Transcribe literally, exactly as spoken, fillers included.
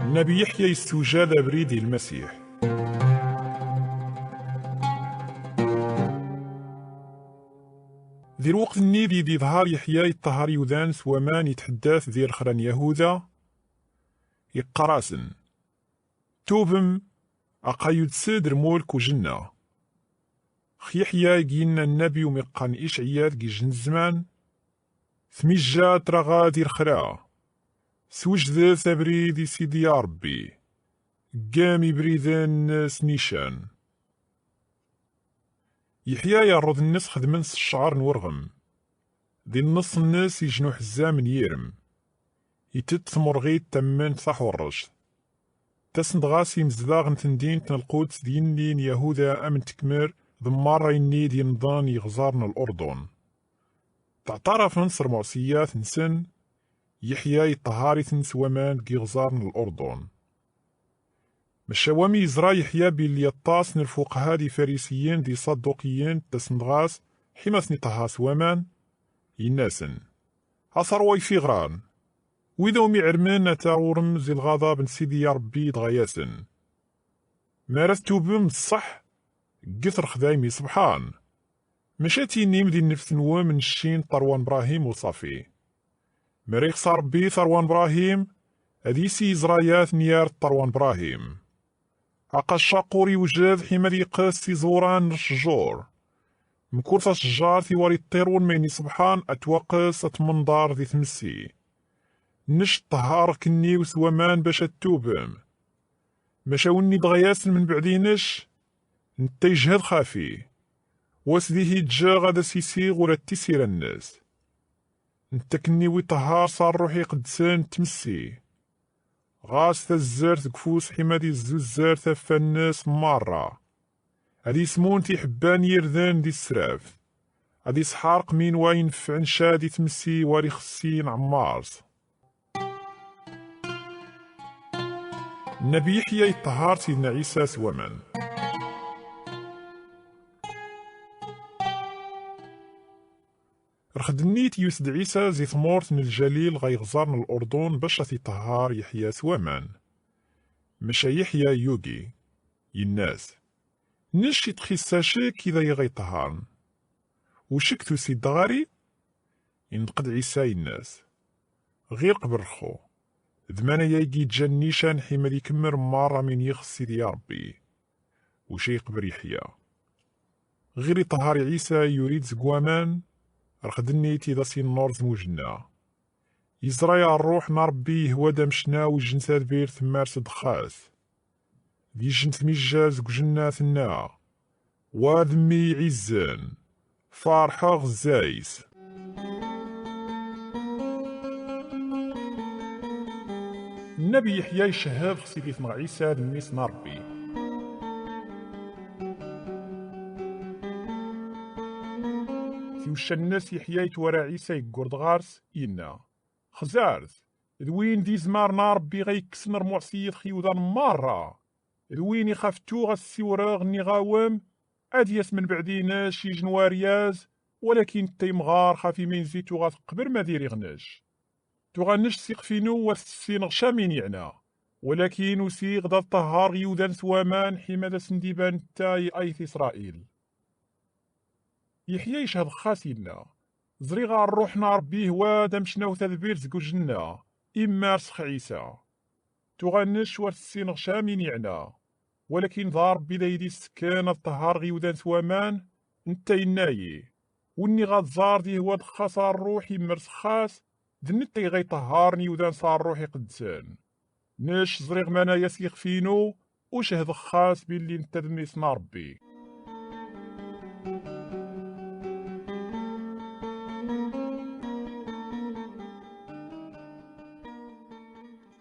Nnabi Yeḥya yessewjad abrid i Lmasiḥ. Di lweqt-nni di d-iḍher Yeḥya iṭṭehher iwdan s waman, itḥeddat di lexra n Yahuda, iqqar-asen: Tubem, aqayud-s d lmulk ujnna. X Yeḥya i g-inna nnabi umiqqan Icɛya deg ijj n zzman: Tmijja traɣa di lexra, swejdet abrid i Sidi Ṛebbi, ggem ibriden-nnes nican. Yeḥya iɛerruḍ-nnes xedmen s ccɛer n urɣem. Di nneṣ-nnes ijnu ḥezzam n yirem. Itett tmurɣit tamment taḥurrect. Ttasen-d ɣas imezdaɣ n temdint n Lquds d yinni n Yahuda am n tekmer d merra inni d-inḍen iɣẓar n Lurdun. Ttɛeṭṭarafen s lmeɛṣiyat-nsen, Yeḥya iṭṭehhar-iten s waman deg iɣẓar n Lurdun. Maca wami yeẓra Yeḥya billi aṭas n lfuqaha d ifarisiyen d iṣaduqiyen ttasen-d ɣas, ḥima ad sen-iṭehhar s waman, inna-asen: A ṣṣarwa ifiɣran, wid umi iɛelmen ad taɣurem zi lɣaḍab n Sidi Ṛebbi dɣa-yasen. Mi ara tettubem d ṣṣeḥ, gget lexdayem iṣebḥan. Maca ad tinim di nnefs-nwen mennec-in ṭṭerwa n Brahim u ṣafi. Mi ara ixṣa Ṛebbi ṭerwa n Brahim, ad isi iẓrayat n yar ṭṭerwa n Brahim. Aqaccaq ur iwjed ḥima ad iqqes iẓuran n ccjur. Mkul tacjart i war iṭṭirwen ma in iṣebḥan ad twaqqes ad tmenḍar di tmessi. Nnec ṭṭehhar kenni s waman bac ad tubem. Maca winni dɣa-yasen mbeɛd-inec, netta ijhed xafi. Wa s dihi ǧǧeɣ ad as-isiɣ ula d tisira-nnes. Netta kenni wi ṭehhar s Ṛṛuḥ Iqedsen d tmessi. Ɣas tazzert deg ufus ḥima ad izzuzzer taffa-nnes merra. Ad ismun tiḥbban n yirden di tesraft. Ad isḥerq min wa ineffɛen ca di tmessi war ixessin ɛemmars. Nnabi Yeḥya iṭṭehhar Sidna Ɛisa s waman. Rxed-nni tyus-d Ɛisa zi tmurt n Lǧalil ɣa iɣẓar n Lurdun bac ad t-iṭehhar Yeḥya s waman. Maca Yeḥya yugi, inna-s: Nec itxis acek i dayi ɣa iṭehharn. U cek tusid-d ɣari? Inṭeq-d Ɛisa inna-s: Ɣir qbel rxu, d manaya i iǧǧan nican ḥima ad ikemmel merra min ixes Sidi Ṛebbi. Uca iqbel Yeḥya. Ɣir iṭehhar Ɛisa yuri-d zeg waman, rxed-nni tid as-innurẓem ujnna. Iẓra-ya Ṛṛuḥ n Ṛebbi ihwa-d amecna ujjen tadbirt temmars-d xas. D ijjen tmijja zeg ujnna tenna: Wa d mmi iɛizzen, farḥeɣ zay-s. Nnabi Yeḥya icehhed x sidit-nneɣ Ɛisa d mmi-s n Ṛebbi. Tiwca-nnes Yeḥya itwara Ɛisa iggur-d ɣar-s, inna: Xzar-t, d win d izmaren a Ṛebbi ɣa ikksen rmuɛṣiyet x iwdan merra. D win ixaf tuɣ a s-siwreɣ nniɣ-awem, ad yas mbeɛd-inec ijjen waryaz, walakin netta imɣar xaf imenzi tuɣa teqbel ma diriɣ nec. Tuɣa nec s ixef-inu ur t-tessineɣ ca min iɛna, walakin usiɣ-d ad ṭehhareɣ iwdan s waman ḥima ad asen-d-iban netta i ayt Isṛayil. Yeḥya icehhed xas inna: Ẓriɣ a Ṛṛuḥ n Ṛebbi ihwa-d amecna u tadbirt zeg ujnna, immars x Ɛisa. Tuɣa nec ur t-ssineɣ ca min iɛna, walakin d a Ṛebbi d ayd issekken ad ṭehhareɣ iwdan s waman. Netta inna-yi: Winni ɣa tẓard ihwa-d xas a Ṛṛuḥ immers xas, d netta i ɣa iṭehharen iwdan s a Ṛṛuḥ Iqedsen. Nec ẓriɣ manaya s ixef-inu, u cehdeɣ xas billi netta d mmi-s n Ṛebbi.